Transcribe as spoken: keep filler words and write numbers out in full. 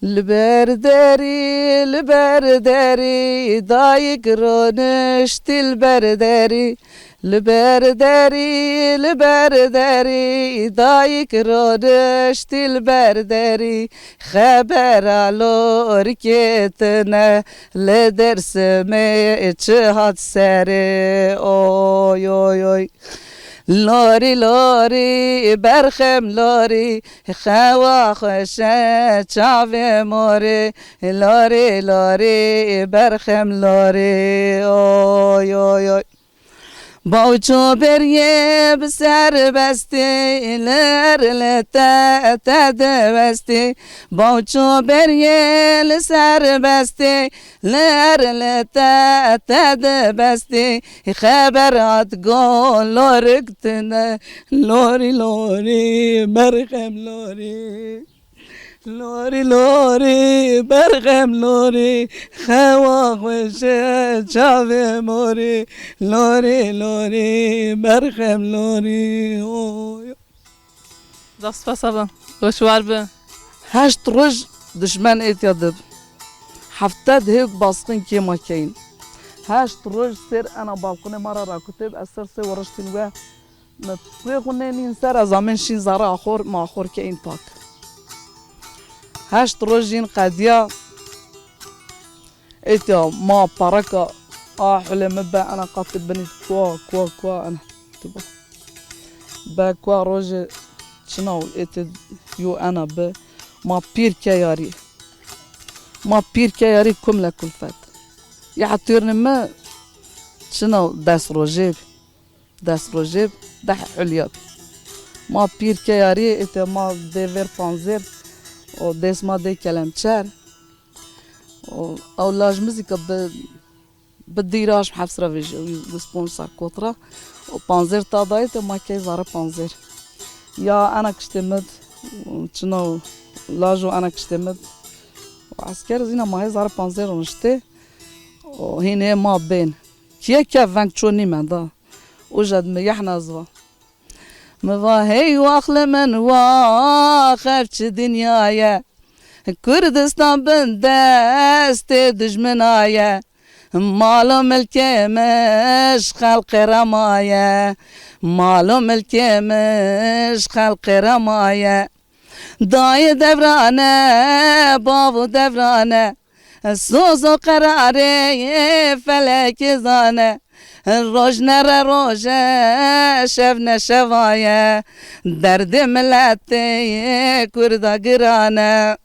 Li ber derî, li ber derî, dayik roniştî li ber derî. Li ber derî, li ber derî, dayik roniştî li ber derî. Xebera lorikê tine, li Dêrsimê çi hat serê. Oy, oy, oy. Lorî, lorî, berxem lorî, xewa xweş e çavê morê. Lorî, lorî, berxem lorî, oy, oy, oy. Bawço berîyê bi serbestî, li erlete te diwestî. Bawço berîyê li serbestî, li erlete te diwestî. Xeber hat go lorik tine, lorî, lorî, berxem lorî. Lorî, lorî, berxem lorî, xewa xweş e çavê morî. Lorî, lorî, berxem lorî, oy. Zaf spas abi. Weş û war bi. Heşt roj dişmen êtya dib. Hefte di hêk basqin kê ma keyin. Heşt roj sêr ena balqunê ma ra rakutê bi, ez ser sê weriştîn we. Mi pê xwu nênîn ser, ez amên şîn zere axor, ma axor keyin pak. Heşt roj jîn qedîya. Êtya ma pereka a hulê mi be ena qatê binî kua, kua, kua ena. Tu ba. Be kua rojê çina û êtê yo ena bi. Ma pîr ke yarî. Ma pîr ke yarî kumle kulfet. Ya tûrnê mi çina des rojê bî. Des rojê deh hulya bî. Ma pîr ke yarî, êtê ma dê vêr panzêr, o dês ma dê kelemçer. O ew laj mi zî ke bi, bi dîraşm hefs ra vejî, wi sponsa kot ra. O panzêr ta dayê te ma key zare panzêr. Ya ena kiştê mi d, çina o lajo ena kiştê mi d. O esker zîna ma hê zare panzêr roniştê. O hînê ma bên. Kîye ke veng ço nîmenda. Uca di mi yehna ez va. Mi va hey waxlê min wax, ev çi dinya ye? Kurdistan bin destê dijmina ye. Mal û milkê min ji xelqê re maye. Mal û milkê min ji xelqê re maye. Dayê devrane, bavo devrane, soz û qerarê felekê zane. Roj nere roj e, şev ne şeva ye, derdê miletê kurda giran e.